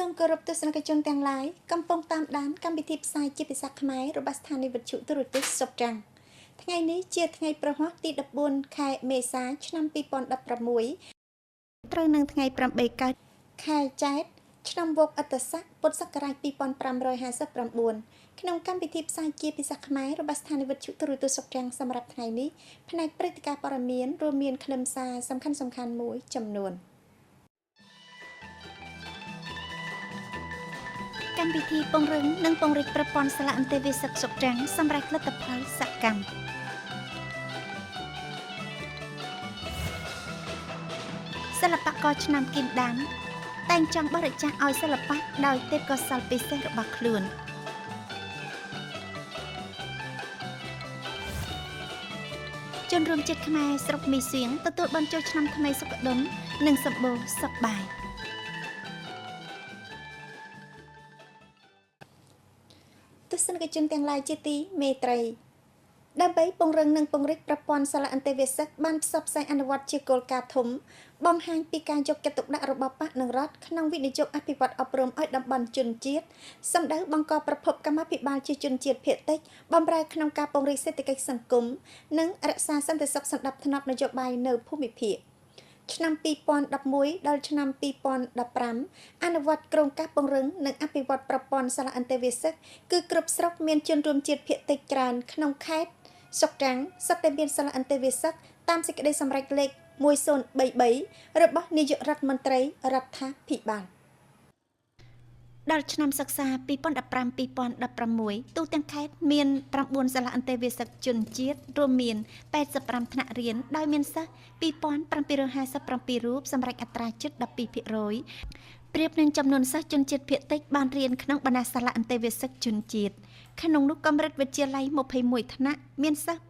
មគោរពទស្សនិកជនទាំងឡាយកំពុងតាមដានកម្មវិធីផ្សាយជាភាសាខ្មែររបស់ស្ថានីយវិទ្យុទូរទស្សន៍សុកចាំងថ្ងៃនេះជាថ្ងៃប្រហ័សទី14ខែមេសាឆ្នាំ2016ត្រូវនឹងថ្ងៃ8កើតខែចែត្រឆ្នាំវកអត្តស័កពុទ្ធសករាជ2559ក្នុងកម្មវិធីផ្សាយជាភាសាខ្មែររបស់ស្ថានីយវិទ្យុទូរទស្សន៍សុកចាំងសម្រាប់ថ្ងៃនេះផ្នែកព្រឹត្តិការណ៍ព័ត៌មានរួមមានខ្លឹមសារសំខាន់ៗមួយចំនួនកម្មវិធីពង្រឹងនិងពង្រីកប្រព័ន្ធសាលាអន្តេវាសិកសុកចាំងសម្រាប់លទ្ធផលសកម្មសិល្បករឆ្នាំគីមដានតែងចង់បរិច្ចាគឲ្យសិល្បៈដោយទេពកោសល្យពិសេសរបស់ខ្លួនជនរួមជាតិខ្មែរស្រុកមីសៀងទទួលបានចូលឆ្នាំថ្មីសុខដុមនិងសម្បូរសប្បាយទស្សនិកជនទាំងឡាយជាទីមេត្រីដើម្បីពង្រឹងនិងពង្រីកប្រព័ន្ធសាលាអន្តេវាសិកបានផ្សព្វផ្សាយអនុវត្តជាគោលការណ៍ធំបង្ហាញពីការយកចិត្តទុកដាក់របស់បក្សនិងរដ្ឋក្នុងវិនិយោគអភិវឌ្ឍអប់រំឲ្យតំបន់ជនជាតិសម្ដៅបង្កប្រភពកម្មាភិបាលជាជនជាតិភាគតិចបម្រើក្នុងការពង្រីកសេដ្ឋកិច្ចសង្គមនិងរក្សាសន្តិសុខសណ្ដាប់ធ្នាប់នយោបាយនៅភូមិភាគឆ្នាំ2011ដល់ឆ្នាំ2015អនុវត្តគ្រោងការពង្រឹងនិងអភិវឌ្ឍប្រព័ន្ធសាលាអន្តេវាសិកគឺគ្រប់ស្រុកមានជនរួមជាតិភាគតិចច្រើនក្នុងខេត្តសុកចាំងសុទ្ធតែមានសាលាអន្តេវាសិកតាមសេចក្តីសម្រេចលេខ1033របស់នាយករដ្ឋមន្ត្រីរដ្ឋាភិបាលដល់ឆ្នាំសិក្សា 2015-2016 ទូទាំងខេត្តមាន9សាលាអន្តេវាសិកជនជាតិរួមមាន85ថ្នាក់រៀនដោយមានសិស្ស2757រូបសម្រាប់អត្រាជិត12%ប្រៀបនឹងចំនួនសិស្សជនជាតិភាគតិចបានរៀនក្នុងបណ្ណាសាលាអន្តេវាសិកជនជាតិក្នុងនោះកម្រិតវិទ្យាល័យ21ថ្នាក់មានសិស្ស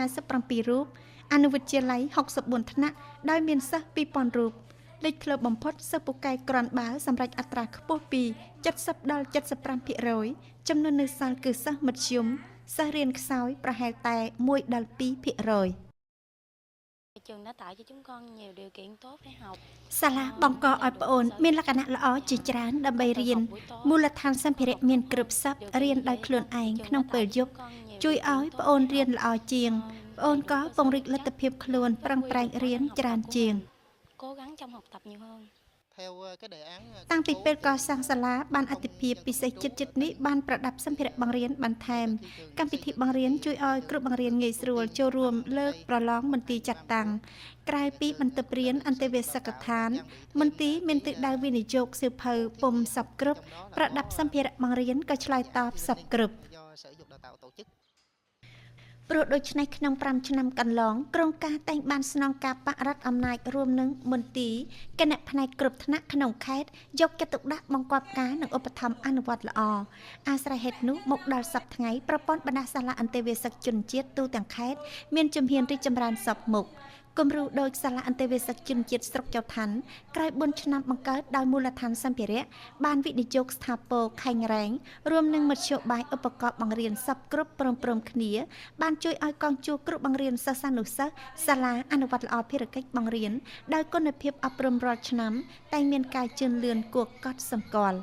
757រូបអនុវិទ្យាល័យ64ថ្នាក់ដោយមានសិស្ស2000រូបលេចធ្លោបំផុតសិស្សពូកែក្រាន់បើសម្រាប់អត្រាខ្ពស់ពី70ដល់75%ចំនួននៅសល់គឺសិស្សមធ្យមសិស្សរៀនខ្សោយប្រហែលតែ1ដល់2% Trường đã tạo cho chúng con nhiều điều kiện tốt để học. សាលាបង្កឲ្យប្អូនមានលក្ខណៈល្អជាច្រើនដើម្បីរៀនមូលដ្ឋានសម្ភារៈមានគ្រប់សព្វរៀនដោយខ្លួនឯងក្នុងពេលយប់ជួយឲ្យប្អូនរៀនល្អជាងប្អូនក៏ពង្រីកលទ្ធភាពខ្លួនប្រឹងប្រែងរៀនច្រើនជាង Cố gắng trong học tập nhiều hơn. តាំងពីពេលកសាងសាលាបានអតិភិបពិសេសចិត្តចិត្តនេះបានប្រដាប់សម្ភារៈបង្រៀនបន្ថែមកម្មវិធីបង្រៀនជួយឲ្យគ្រូបង្រៀនងាយស្រួលចូលរួមលើកប្រឡងមន្ទីរចាត់តាំងក្រៅពីបន្ទប់រៀនអន្តេវាសិកដ្ឋានមន្ទីរមានទិសដៅវិនិយោគសៀវភៅពុំសពគ្រប់ប្រដាប់សម្ភារៈបង្រៀនក៏ឆ្លើយតបសពគ្រប់ព្រោះដូច្នេះក្នុង5ឆ្នាំកន្លងក្រុមការតែងបានស្នងការបរដ្ឋអំណាចរួមនឹងមន្ទីរគណៈផ្នែកគ្រប់ថ្នាក់ក្នុងខេត្តយកចិត្តទុកដាក់បង្គាប់ការនិងឧបត្ថម្ភអនុវត្តល្អអាស្រ័យហេតុនោះមកដល់សប្តាហ៍ថ្ងៃប្រព័ន្ធបណ្ដាសាលាអន្តេវាសិកជនជាតិទូទាំងខេត្តមានជំហានរីកចម្រើនសពមុខគំរូដោយសាលាអន្តេវាសិកជនជាតិស្រុកចៅឋានក្រោយ4ឆ្នាំបង្កើតដោយមូលដ្ឋានសម្ភារៈបានវិនិយោគស្ថាពរខែងរែងរួមនឹងមធ្យោបាយឧបករណ៍បង្រៀនសពគ្រប់ព្រមៗគ្នាបានជួយឲ្យកងជួរគ្រូបង្រៀនសិស្សានុសិស្សសាលាអនុវត្តល្អភារកិច្ចបង្រៀនដោយគុណភាពអប់រំរាល់ឆ្នាំតែងមានការជឿនលឿនគួរកត់សម្គាល់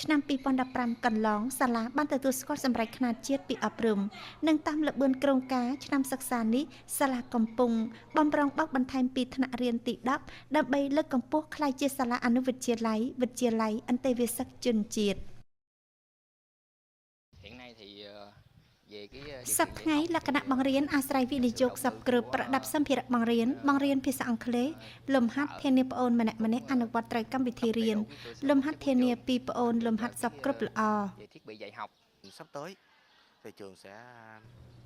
ឆ្នាំ2015កន្លងសាលាបានទទួលស្គាល់សម្រេចខ្នាតជាតិពីអប់រំនិងតាមល្បឿនគ្រោងការឆ្នាំសិក្សានេះសាលាកំពុងបំរុងបើកបន្ថែមពីថ្នាក់រៀនទី10ដើម្បីលើកកម្ពស់ក្លាយជាសាលាអនុវិទ្យាល័យវិទ្យាល័យអន្តេវាសិកជនជាតិសប្តាហ៍ថ្ងៃលក្ខណៈបង្រៀនអាស្រ័យវិនិយោគសពគ្រប់ប្រដាប់សម្ភារៈបង្រៀនបង្រៀនភាសាអង់គ្លេសលំហាត់ធានាប្អូនម្នាក់ៗអនុវត្តត្រូវកម្មវិធីរៀនលំហាត់ធានាពីប្អូនលំហាត់សពគ្រប់ល្អ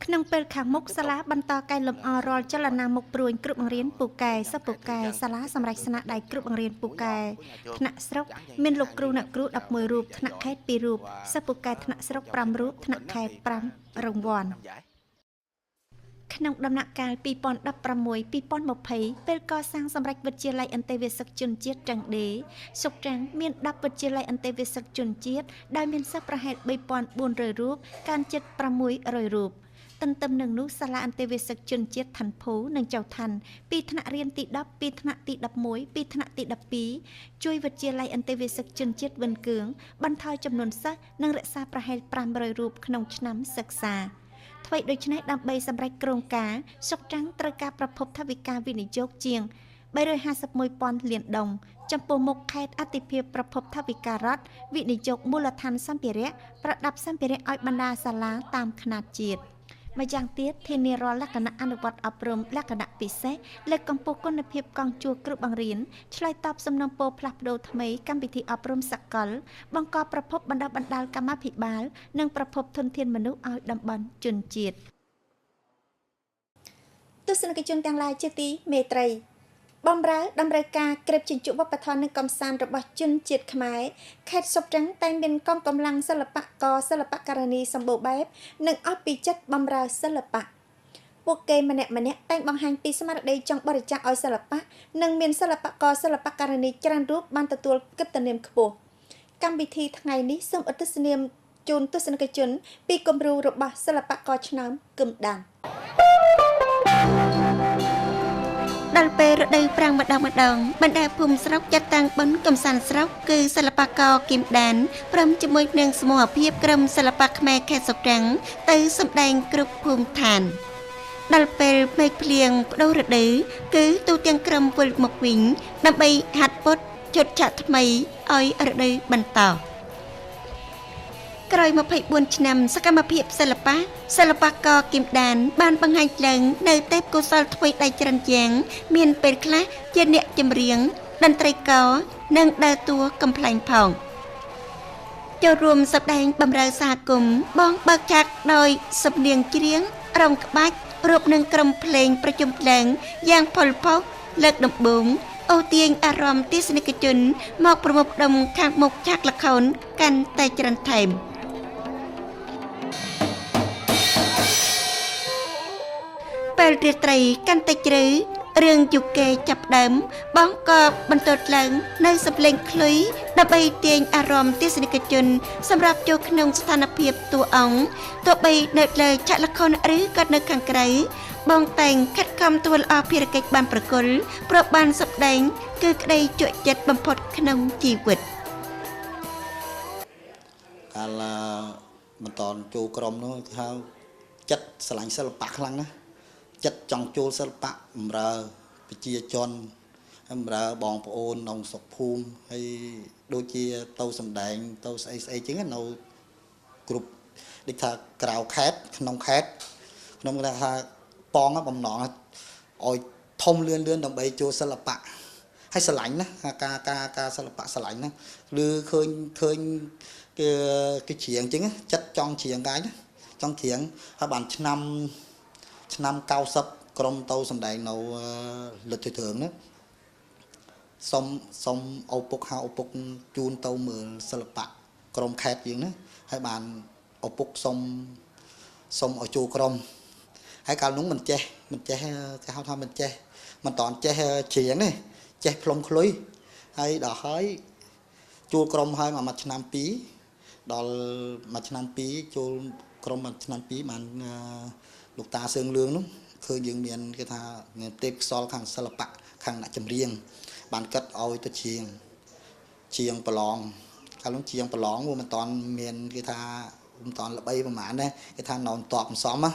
ក្នុងពេលខាងមុខសាលាបន្តកែលម្អរាល់ចលនាមុខព្រួញគ្រូបង្រៀនពូកែសិស្សពូកែសាលាសម្រាប់ស្នាដៃគ្រូបង្រៀនពូកែថ្នាក់ស្រុកមានលោកគ្រូអ្នកគ្រូ11រូបថ្នាក់ខេត្ត2រូបសិស្សពូកែថ្នាក់ស្រុក5រូបថ្នាក់ខេត្ត5រង្វាន់ក្នុងដំណាក់កាល 2016-2020 ពេលកសាងសម្រាប់វិទ្យាល័យអន្តេវាសិកជនជាតិចង្ដេសុកចាំងមាន10វិទ្យាល័យអន្តេវាសិកជនជាតិដោយមានសិស្សប្រហែល3400រូបកើនជិត600រូប ទន្ទឹមនឹងនោះសាលាអន្តេវាសិកជនជាតិឋានភូនិងចៅឋានពីថ្នាក់រៀនទី10ពីថ្នាក់ទី11ពីថ្នាក់ទី12ជួយវិទ្យាល័យអន្តេវាសិកជនជាតិវិនគឿងបន្ថយចំនួនសិស្សនិងរក្សាប្រហែល500រូបក្នុងឆ្នាំសិក្សាអ្វីដូច្នេះដើម្បីសម្រេចគ្រោងការស្រុកត្រាំងត្រូវការប្រភពថវិកាវិនិយោគជាង351,000លានដុងចំពោះមុខខេត្តអតិភិបប្រភពថវិការដ្ឋវិនិយោគមូលដ្ឋានសម្ភារៈប្រដាប់សម្ភារៈឲ្យបណ្ដាសាលាតាមខ្នាតជាតិម្យ៉ាងទៀតធានារាល់លក្ខណៈអនុវត្តអប់រំលក្ខណៈពិសេសលើកកម្ពស់គុណភាពកង់ជួរគ្រូបង្រៀនឆ្លើយតបសំណូមពរផ្លាស់ប្ដូរថ្មីកម្មវិធីអប់រំសកលបង្កប្រភពបណ្ដុះបណ្ដាលកម្មាភិបាលនិងប្រភពធនធានមនុស្សឲ្យតំបន់ជនជាតិទស្សនិកជនទាំងឡាយជាទីមេត្រីបំរើតម្រូវការក្រេបជញ្ជក់វប្បធម៌និងកំសាន្តរបស់ជនជាតិខ្មែរខេត្តស្រុកត្រាំងតែមានកងកម្លាំងសិល្បករសិល្បករនីសម្បូរបែបនិងអស់ពីចិត្តបំរើសិល្បៈពួកគេម្នាក់ម្នាក់តែងបង្ហាញពីស្មារតីចង់បរិច្ចាគឲ្យសិល្បៈនិងមានសិល្បករសិល្បករនីច្រើនរូបបានទទួលកិត្តិនាមខ្ពស់កម្មវិធីថ្ងៃនេះសូមឧទ្ទិសនាមជូនទស្សនិកជនពីគំរូរបស់សិល្បករឆ្នើមគឹមដានដល់ពេលរដូវប្រាំងម្ដងម្ដងបណ្ដាភូមិស្រុកចាត់តាំងបុណ្យកំសាន្តស្រុកគឺសិល្បករគឹមដានព្រមជាមួយនឹងសមូហភាពក្រុមសិល្បៈខ្មែរខេត្តស្រុកត្រាំងទៅសម្ដែងគ្រប់ភូមិឋានដល់ពេលមេឃភ្លៀងប្ដូររដូវគឺទូទាំងក្រុមវិលមកវិញដើម្បីហាត់ពត់ជុតឆាកថ្មីឲ្យរដូវបន្តក្រោយ24ឆ្នាំសកម្មភាពសិល្បៈសិល្បករគឹមដានបានបង្ហាញឡើងនៅទេពកោសលធ្វើដៃច្រើនយ៉ាងមានពេលខ្លះជាអ្នកចម្រៀងតន្ត្រីករនិងដើរតួកំប្លែងផងចូលរួមសម្ដែងបម្រើសហគមន៍បងបើកឆាកដោយសំនៀងច្រៀងរំក្បាច់រូបនឹងក្រុមភ្លេងប្រជុំឡើងយ៉ាងផុលផុសលើកដំបូងអូទាញអារម្មណ៍ទស្សនិកជនមកប្រមូលផ្ដុំខាងមុខឆាកល្ខោនកាន់តែច្រើនថែមពេលរាត្រីកាន់តែជ្រៅរឿងយូកេចាប់ដើមបងក៏បន្តឡើងនៅសម្លេងឃ្លុយដើម្បីទាញអារម្មណ៍ទស្សនិកជនសម្រាប់ចូលក្នុងស្ថានភាពតួអង្គទោះបីនៅលើឆាកល្ខោនឬក៏នៅខាងក្រៅបងតែងខិតខំធ្វើល្អភារកិច្ចបានប្រគល់ព្រោះបានសម្ដែងគឺក្តីជក់ចិត្តបំផុតក្នុងជីវិតកាលមិនតន់ចូលក្រុមនោះថាចិត្តស្រឡាញ់សិល្បៈខ្លាំងណាស់ចិត្តចង់ចូលសិល្បៈបំរើប្រជាជនបំរើបងប្អូនក្នុងស្រុកភូមិហើយដូចជាទៅសម្ដែងទៅស្អីស្អីចឹងនៅគ្រប់ដូចថាក្រៅខេត្តក្នុងខេត្តក្នុងគេថាប៉ងបំណងឲ្យធំលឿនលឿនដើម្បីចូលសិល្បៈហើយស្រឡាញ់ណាការការការសិល្បៈស្រឡាញ់ណាឬឃើញឃើញគេគេច្រៀងចឹងចិត្តចង់ច្រៀងកាយណាចង់ច្រៀងហើយបានឆ្នាំ90ក្រុមទៅសម្ដែងនៅលទ្ធិធឿងណាសុំឪពុកហៅឪពុកជូនទៅមើលសិល្បៈក្រុមខេត្តយើងណាហើយបានឪពុកសុំឲ្យចូលក្រុមហើយកាលនោះមិនចេះគេហៅថាមិនចេះមិនតន់ចេះច្រៀងទេចេះផ្លុំឃ្លុយហើយដល់ហើយចូលក្រុមហើយមួយឆ្នាំ2ដល់មួយឆ្នាំ2ចូលក្រុមមួយឆ្នាំ2បានលោកតាសឿងលឿងនោះឃើញយើងមានគេថាមានទេពកោសលខាងសិល្បៈខាងអ្នកចម្រៀងបានកាត់ឲ្យទៅជាងប្រឡងកាលនោះជាងប្រឡងវាមិនតន់មានគេថាមិនតន់ល្បីប្រហែលទេគេថាណោនតបសំណា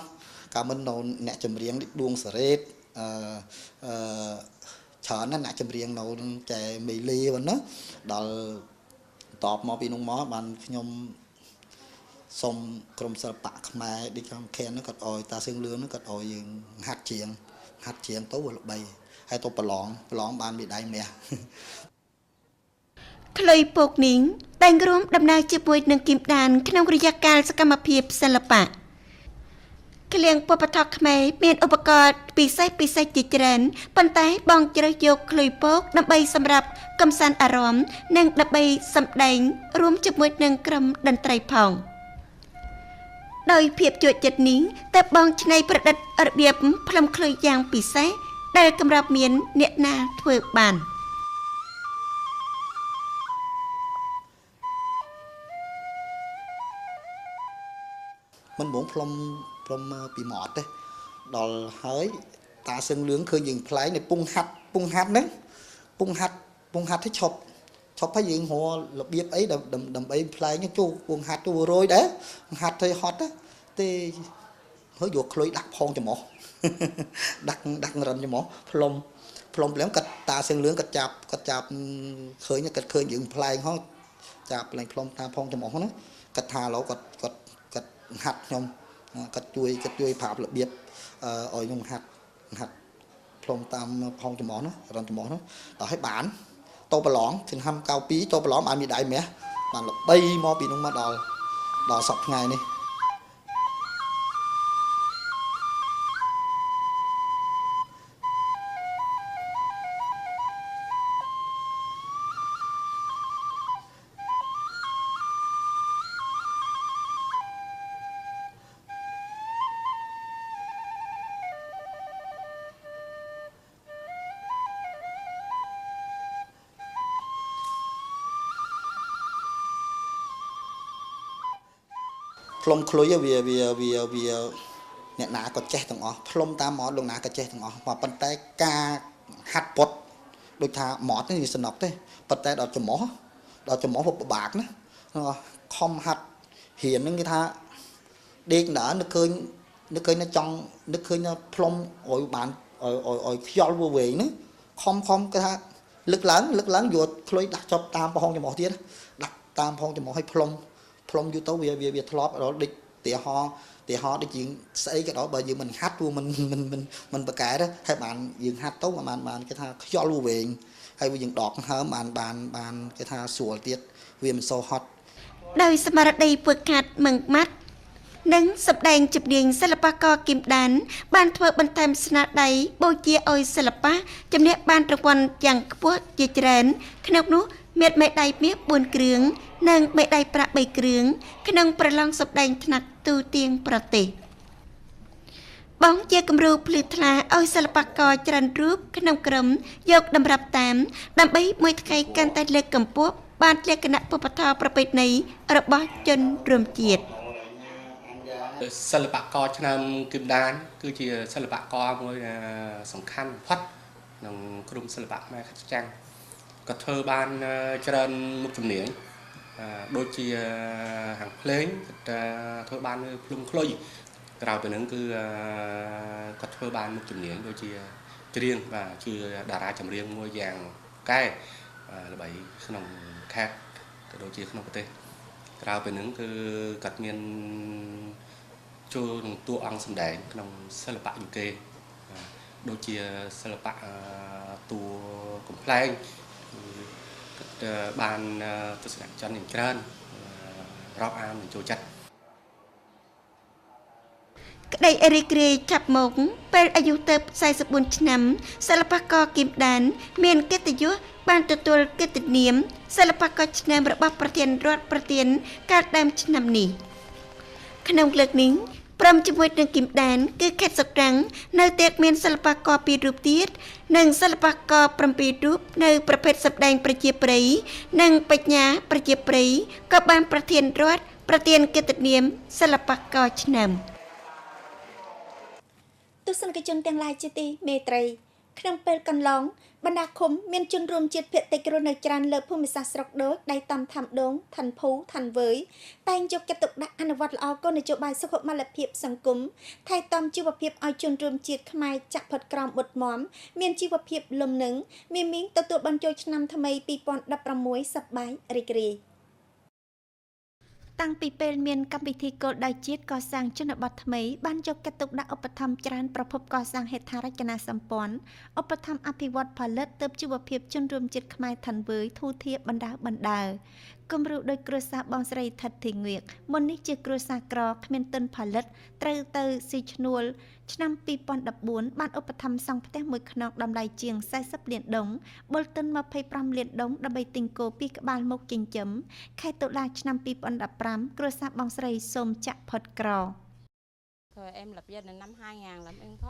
កាលមិននៅអ្នកចម្រៀងដួងសារ៉េតអឺច្រើនណាស់អ្នកចម្រៀងនៅចែមេលីហ្នឹងណាដល់តបមកពីនោះមកបានខ្ញុំសុំក្រុមសិល្បៈខ្មែរដូចខាងខេនហ្នឹងគាត់ឲ្យតាសឿងលឿងហ្នឹងគាត់ឲ្យយើងហាត់ច្រៀងទៅវាល្បីហើយទៅប្រឡងបានមេដៃមាសខ្លុយពកនាងតែងរួមដំណើរជាមួយនឹងគឹមដានក្នុងរយៈកាលសកម្មភាពសិល្បៈក្លៀងពពថខ្មែរមានឧបករណ៍ពិសេសជាច្រើនប៉ុន្តែបងជ្រើសយកឃ្លុយពកដើម្បីសម្រាប់កំសាន្តអារម្មណ៍និងដើម្បីសម្ដែងរួមជាមួយនឹងក្រុមតន្ត្រីផងដោយភាពជក់ចិត្តនេះតើបងច្នៃប្រឌិតរបៀបផ្លុំឃ្លុយយ៉ាងពិសេសដែលកម្រាប់មានអ្នកណាធ្វើបានមិនបងផ្លុំ ផ្លុំពីមាត់ទេដល់ហើយតាសឹងលឿងឃើញយើងប្លែងនៅពងហាត់ពងហាត់ហ្នឹងពងហាត់ពងហាត់ឲ្យឈប់ឈប់ហើយយើងរករបៀបអីដើម្បីប្លែងចូលពងហាត់ទៅរយដែរហាត់ទៅហត់ទេហើយយកក្លុយដាក់ផងច្រមុះដាក់ដាក់រិនច្រមុះផ្លុំផ្លុំភ្លាមគាត់តាសឹងលឿងគាត់ចាប់គាត់ចាប់ឃើញគាត់ឃើញយើងប្លែងហោះចាប់ប្លែងផ្លុំតាមផងច្រមុះណាគាត់ថាឡូវគាត់គាត់គាត់ហាត់ខ្ញុំគាត់ជួយគាត់ជួយប្រាប់របៀបឲ្យខ្ញុំហាត់ហាត់ផ្លុំតាមផងច្រមុះណារិនច្រមុះណាដល់ឲ្យបានតប្រឡងឆ្នាំ92តប្រឡងបានមានដៃមាសបានល្បីមកពីនោះមកដល់ដល់សប្តាហ៍ថ្ងៃនេះផ្លុំក្លុយវាវាវាវាអ្នកណាក៏ចេះទាំងអស់ផ្លុំតាមមាត់លោកណាក៏ចេះទាំងអស់ប៉ុន្តែការហាត់ពុតដូចថាមាត់នេះវាសំណុកទេប៉ុន្តែដល់ច្រមុះដល់ច្រមុះពិបាកណាខំហាត់រៀនហ្នឹងគេថាដេកដើរនឹកឃើញនឹកឃើញចង់នឹកឃើញផ្លុំឲ្យបានឲ្យឲ្យខ្យល់វាវែងហ្នឹងខំខំគេថាលើកឡើងលើកឡើងយកក្លុយដាក់ចប់តាមប្រហោងច្រមុះទៀតដាក់តាមប្រហោងច្រមុះឲ្យផ្លុំផ្លុំយូរទៅវាវាវាធ្លាប់ដល់ដូចទីហោទីហោដូចជាងស្អីក៏ដោយបើយើងមិនហាត់ព្រោះមិនមិនមិនមិនប្រកែទេហើយបានយើងហាត់ទៅបានបានគេថាខ្យល់វែងហើយវាយើងដកហើមបានបានបានគេថាស្រួលទៀតវាមិនសូវហត់ ដោយស្មារតីពើកាត់មឹងម៉ាត់និងសម្ដែងជំនាញសិល្បករគឹមដានបានធ្វើបន្ថែមស្នាដៃបូជាឲ្យសិល្បៈជំនះបានរង្វាន់យ៉ាងខ្ពស់ជាច្រើនក្នុងនោះមានមេដាយមាស4គ្រឿងនិងមេដាយប្រាក់3គ្រឿងក្នុងប្រឡងសម្ដែងថ្នាក់ទូទាំងប្រទេសបងជាគំរូភ្លឺថ្លាឲ្យសិល្បករច្រើនរូបក្នុងក្រុមយកតម្រាប់តាមដើម្បីមួយថ្ងៃកាន់តែលើកកម្ពស់បានលក្ខណៈវប្បធម៌ប្រពៃណីរបស់ជនរួមជាតិ សិល្បករឆ្នាំគឹមដានគឺជាសិល្បករមួយសំខាន់បំផុតក្នុងក្រុមសិល្បៈខ្មែរខេត្តចាំងក៏ធ្វើបានច្រើនមុខជំនាញដូចជាហាងភ្លេងធ្វើបានភ្លុំក្លុយក្រៅពីនឹងគឺគាត់ធ្វើបានមុខជំនាញដូចជាច្រៀងបាទជាតារាចម្រៀងមួយយ៉ាងកែល្បីក្នុងខេត្តក៏ដូចជាក្នុងប្រទេសក្រៅពីនឹងគឺគាត់មានចូលក្នុងតួអង្គសម្ដែងក្នុងសិល្បៈយូគេដូចជាសិល្បៈតួកំប្លែងគាត់បានទស្សនជនយ៉ាងច្រើនរាប់អាននិងចូលចិត្ត ក្តីរីករាយចាប់មកពេលអាយុទៅ44ឆ្នាំសិល្បករគឹមដានមានកិត្តិយសបានទទួលកិត្តិនាមសិល្បករឆ្នាំរបស់ប្រធានរដ្ឋប្រធានកាលដើមឆ្នាំនេះក្នុងលើកនេះព្រមជាមួយនឹងគឹមដានគឺខេត្តសុក្រាំងនៅតែមានសិល្បករ2រូបទៀតនិងសិល្បករ7រូបនៅប្រភេទសម្ដែងប្រជាប្រិយនិងបញ្ញាប្រជាប្រិយក៏បានប្រធានរដ្ឋប្រធានកិត្តិនាមសិល្បករឆ្នាំ ទស្សនិកជនទាំងឡាយជាទីមេត្រីក្នុងពេលកន្លងបណ្ដាឃុំមានជនរួមជាតិភាគតិចរស់នៅច្រើនលើភូមិសាស្ត្រស្រុកដូចដៃតំថាំដងឋានភូឋានវើយតែងយកចិត្តទុកដាក់អនុវត្តល្អគោលនយោបាយសុខុមាលភាពសង្គមថែទាំជីវភាពឲ្យជនរួមជាតិខ្មែរចាក់ផុតក្រោមបុតមមមានជីវភាពលំនឹងមានមីងទទួលបានចូលឆ្នាំថ្មី2016សប្បាយរីករាយតាំងពីពេលមានកម្មវិធីគោលដៅជាតិកសាងជនបទថ្មីបានយកចិត្តទុកដាក់ឧបត្ថម្ភច្រើនប្រភពកសាងហេដ្ឋារចនាសម្ព័ន្ធឧបត្ថម្ភអភិវឌ្ឍផលិតទើបជីវភាពជនរួមជាតិខ្មែរឋានវើយធូរធារបណ្ដើបណ្ដើគំរូដោយគ្រួសារបងស្រីថិតធីងៀកមុននេះជាគ្រួសារក្រគ្មានទុនផលិតត្រូវទៅស៊ីឈ្នួលឆ្នាំ2014បានឧបត្ថម្ភសង់ផ្ទះមួយខ្នងតម្លៃជាង40លានដុងបុលទុន25លានដុងដើម្បីទិញគោពីរក្បាលមកចិញ្ចឹមខែតុលាឆ្នាំ2015គ្រួសារបងស្រីសូមចាក់ផុតក្រ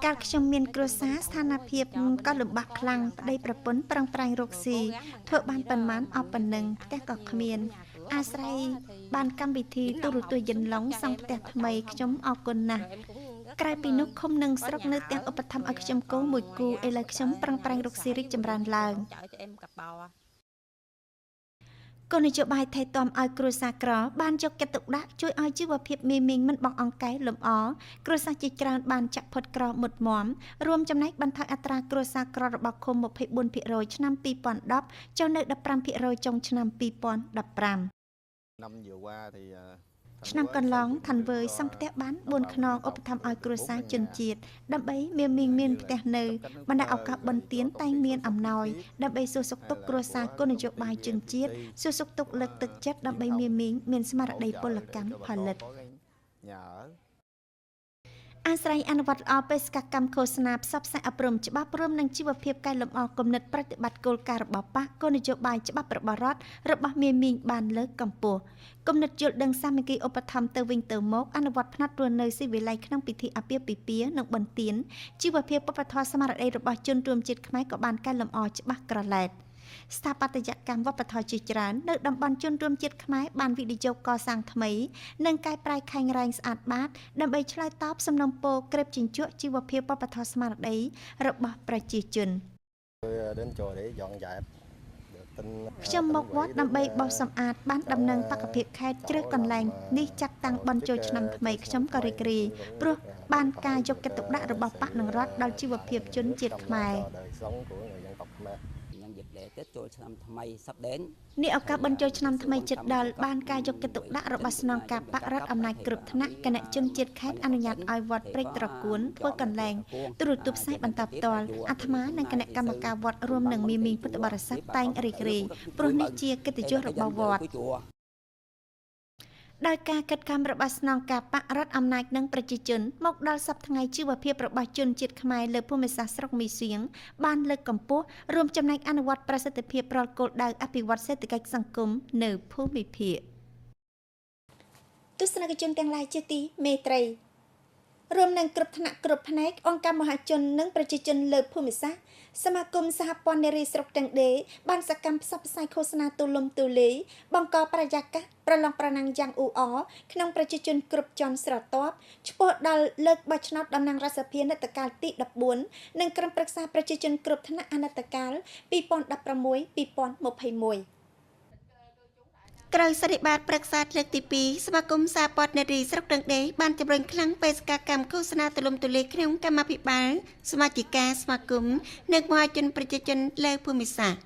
កាលខ្ញុំមានគ្រួសារស្ថានភាពក៏លំបាកខ្លាំងប្តីប្រពន្ធប្រឹងប្រែងរកស៊ីធ្វើបានប៉ុន្មានអស់ប៉ុណ្ណឹងផ្ទះក៏គ្មានអាស្រ័យបានកម្មវិធីទូរទស្សន៍យិនឡុងសង់ផ្ទះថ្មីខ្ញុំអរគុណណាស់ ក្រៅពីនោះឃុំនិងស្រុកនៅទាំងឧបត្ថម្ភឲ្យខ្ញុំគោមួយគូឥឡូវខ្ញុំប្រឹងប្រែងរកស៊ីរីកចម្រើនឡើងគោលនយោបាយថែទាំឲ្យគ្រួសារក្របានយកចិត្តទុកដាក់ជួយឲ្យជីវភាពមីមីងមិនបង្អង្កែលម្អគ្រួសារជាច្រើនបានចាក់ផុតក្រមុតមាំរួមចំណែកបន្ថយអត្រាគ្រួសារក្ររបស់ឃុំ 24% ឆ្នាំ 2010 ចុះនៅ 15% ចុងឆ្នាំ 2015 Năm vừa qua thì ឆ្នាំកន្លងឋានវើយសង់ផ្ទះបាន4ខ្នងឧបត្ថម្ភឲ្យគ្រួសារជនជាតិដើម្បីមានមីងមានផ្ទះនៅបណ្ដាឱកាសបុណ្យទានតែងមានអំណោយដើម្បីសួរសុខទុក្ខគ្រួសារគោលនយោបាយជនជាតិសួរសុខទុក្ខលើកទឹកចិត្តដើម្បីមានមីងមានស្មារតីពលកម្មផលិតអាស្រ័យអនុវត្តល្អបេសកកម្មឃោសនាផ្សព្វផ្សាយអប់រំច្បាប់រួមនឹងជីវភាពកែលម្អគំនិតប្រតិបត្តិគោលការណ៍របស់បក្សគោលនយោបាយច្បាប់របស់រដ្ឋរបស់មានមីងបានលើកកម្ពស់គំនិតយល់ដឹងសាមគ្គីឧបត្ថម្ភទៅវិញទៅមកអនុវត្តផ្នត់រស់នៅស៊ីវិល័យក្នុងពិធីអាពាហ៍ពិពាហ៍និងបុណ្យទានជីវភាពវប្បធម៌ស្មារតីរបស់ជនរួមជាតិខ្មែរក៏បានកែលម្អច្បាស់ក្រឡែតស្ថាបត្យកម្មវប្បធម៌ជាច្រើននៅតំបន់ជនរួមជាតិខ្មែរបានវិនិយោគកសាងថ្មីនិងកែប្រែខែងរែងស្អាតបាតដើម្បីឆ្លើយតបសំណូមពរក្រេបជញ្ជក់ជីវភាពវប្បធម៌ស្មារតីរបស់ប្រជាជន đến chùa để dọn dẹp ខ្ញុំមកវត្តដើម្បីបោសសម្អាតបានដំណឹងបក្សភាពខេត្តជ្រើសកន្លែងនេះចាត់តាំងបុណ្យចូលឆ្នាំថ្មីខ្ញុំក៏រីករាយព្រោះបានការយកចិត្តទុកដាក់របស់បក្សនិងរដ្ឋដល់ជីវភាពជនជាតិខ្មែរនេះឱកាសបុណ្យចូលឆ្នាំថ្មីជិតដល់បានការយកចិត្តទុកដាក់របស់ស្នងការបក្សរដ្ឋអំណាចគ្រប់ថ្នាក់គណៈជនជាតិខេត្តអនុញ្ញាតឲ្យវត្តព្រែកត្រកួនធ្វើកន្លែងទូរទស្សន៍ផ្សាយបន្តផ្ទាល់អាត្មានិងគណៈកម្មការវត្តរួមនឹងមីមីងពុទ្ធបរិស័ទតែងរីករាយព្រោះនេះជាកិត្តិយសរបស់វត្តដោយការកិត្តកម្មរបស់ស្នងការបក្សរដ្ឋអំណាចនិងប្រជាជនមកដល់សប្តាហ៍ថ្ងៃជីវភាពរបស់ជនជាតិខ្មែរលើភូមិសាស្ត្រស្រុកមីសៀងបានលើកកម្ពស់រួមចំណែកអនុវត្តប្រសិទ្ធភាពរាល់គោលដៅអភិវឌ្ឍសេដ្ឋកិច្ចសង្គមនៅភូមិភាគទស្សនិកជនទាំងឡាយជាទីមេត្រីរួមនឹងគ្រប់ថ្នាក់គ្រប់ផ្នែកអង្គការមហាជននិងប្រជាជនលើភូមិសាស្ត្រសមាគមសហព័ន្ធនារីស្រុកទាំងដេបានសកម្មផ្សព្វផ្សាយឃោសនាទូលំទូលាយបង្កបរិយាកាសប្រឡងប្រណាំងយ៉ាងអ៊ូអរក្នុងប្រជាជនគ្រប់ជាន់ស្រទាប់ឆ្ពោះដល់លើកបោះឆ្នោតតំណាងរដ្ឋសភាអាណត្តិកាលទី14និងក្រុមប្រឹក្សាប្រជាជនគ្រប់ថ្នាក់អាណត្តិកាល 2016-2021 ក្រោយសន្និបាតប្រឹក្សាលើកទី2សមាគមសហព័ន្ធនារីស្រុកដឹងដេបានជំរុញខ្លាំងបេសកកម្មឃោសនាទូលំទូលាយក្នុងកម្មាភិបាលសមាជិកាសមាគមនិងមហាជនប្រជាជនលើភូមិសាស្ត្រ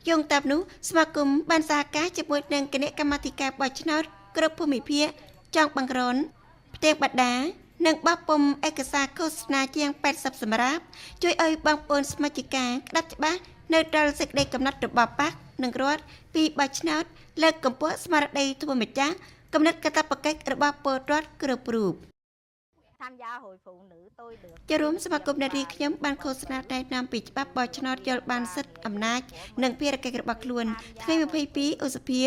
យោងតាមនោះសមាគមបានសហការជាមួយនឹងគណៈកម្មាធិការបោះឆ្នោតគ្រប់ភូមិភាគចង់បង្រនផ្ទាំងបដានិងបោះពុម្ពឯកសារឃោសនាជាង80សម្រាប់ជួយឲ្យបងប្អូនសមាជិកាក្តាប់ច្បាស់នៅដល់សេចក្តីកំណត់របស់បក្សនិងរដ្ឋពីបោះឆ្នោតលើកកម្ពស់ស្មារតីធ្វើម្ចាស់កំណត់កាតព្វកិច្ចរបស់ពលរដ្ឋគ្រប់រូបជារួមសមាគមនារីខ្ញុំបានឃោសនាណែនាំពីច្បាប់បោះឆ្នោតយល់បានសិទ្ធិអំណាចនិងភារកិច្ចរបស់ខ្លួនថ្ងៃ22ឧសភា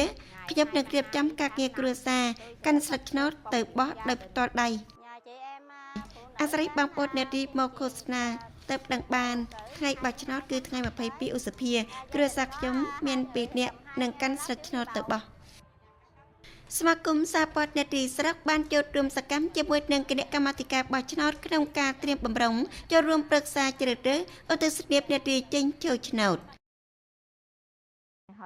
ខ្ញុំនឹងរៀបចំការងារគ្រួសារកាន់ស្លឹកឆ្នោតទៅបោះដោយផ្ទាល់ដៃអាស្រ័យបងប្អូននារីមកឃោសនាទៅដឹងបានថ្ងៃបោះឆ្នោតគឺថ្ងៃ22ឧសភាគ្រួសារខ្ញុំមាន2នាក់នឹងកាន់ស្លឹកឆ្នោតទៅបោះសមាគមសហព័ន្ធនារីស្រុកបានចូលរួមសកម្មជាមួយនឹងគណៈកម្មាធិការបោះឆ្នោតក្នុងការត្រៀមបំរុងចូលរួមប្រឹក្សាជ្រើសរើសឧទ្ទិសនានារីចេញចូលឆ្នោត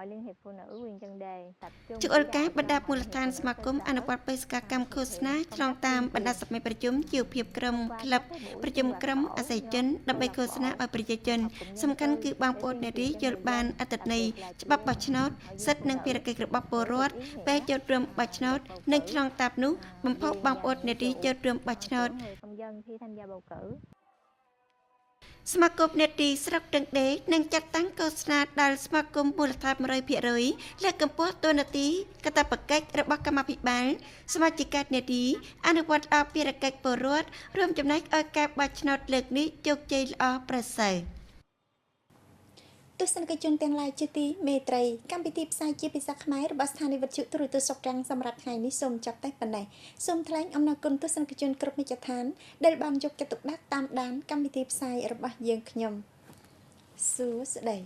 Hội Liên hiệp Phụ nữ huyện Trần Đề tập trung ជលការបណ្ដាមូលដ្ឋានសមាគមអនុវត្តបេសកកម្មឃោសនាឆ្លងតាមបណ្ដាសម័យប្រជុំជីវភាពក្រុមក្លឹបប្រជុំក្រុមអាស័យជនដើម្បីឃោសនាឲ្យប្រជាជនសំខាន់គឺបងប្អូននារីយល់បានអត្ថន័យច្បាប់បោះឆ្នោតសិទ្ធិនិងភារកិច្ចរបស់ពលរដ្ឋពេលចូលរួមបោះឆ្នោតនិងឆ្លងតាមនោះបំផុសបងប្អូននារីចូលរួមបោះឆ្នោត công dân khi tham gia bầu cử សមាគមនារីស្រុកដឹងដេនឹងចាត់តាំងឃោសនាដល់សមាគមមូលដ្ឋាន 100% លើកកម្ពស់តួនាទីកាតព្វកិច្ចរបស់កម្មាភិបាលសមាជិកានារីអនុវត្តអភិរកិច្ចពលរដ្ឋរួមចំណែកឲ្យការបោះឆ្នោតលើកនេះជោគជ័យល្អប្រសើរ ទស្សនិកជនទាំងឡាយជាទីមេត្រីកម្មវិធីផ្សាយជាភាសាខ្មែររបស់ស្ថានីយ៍វិទ្យុទូរទស្សន៍ស្រុកត្រាំងសម្រាប់ថ្ងៃនេះសូមចប់តែប៉ុណ្ណេះសូមថ្លែងអំណរគុណទស្សនិកជនគ្រប់មជ្ឈដ្ឋានដែលបានយកចិត្តទុកដាក់តាមដានកម្មវិធីផ្សាយរបស់យើងខ្ញុំសួស្តី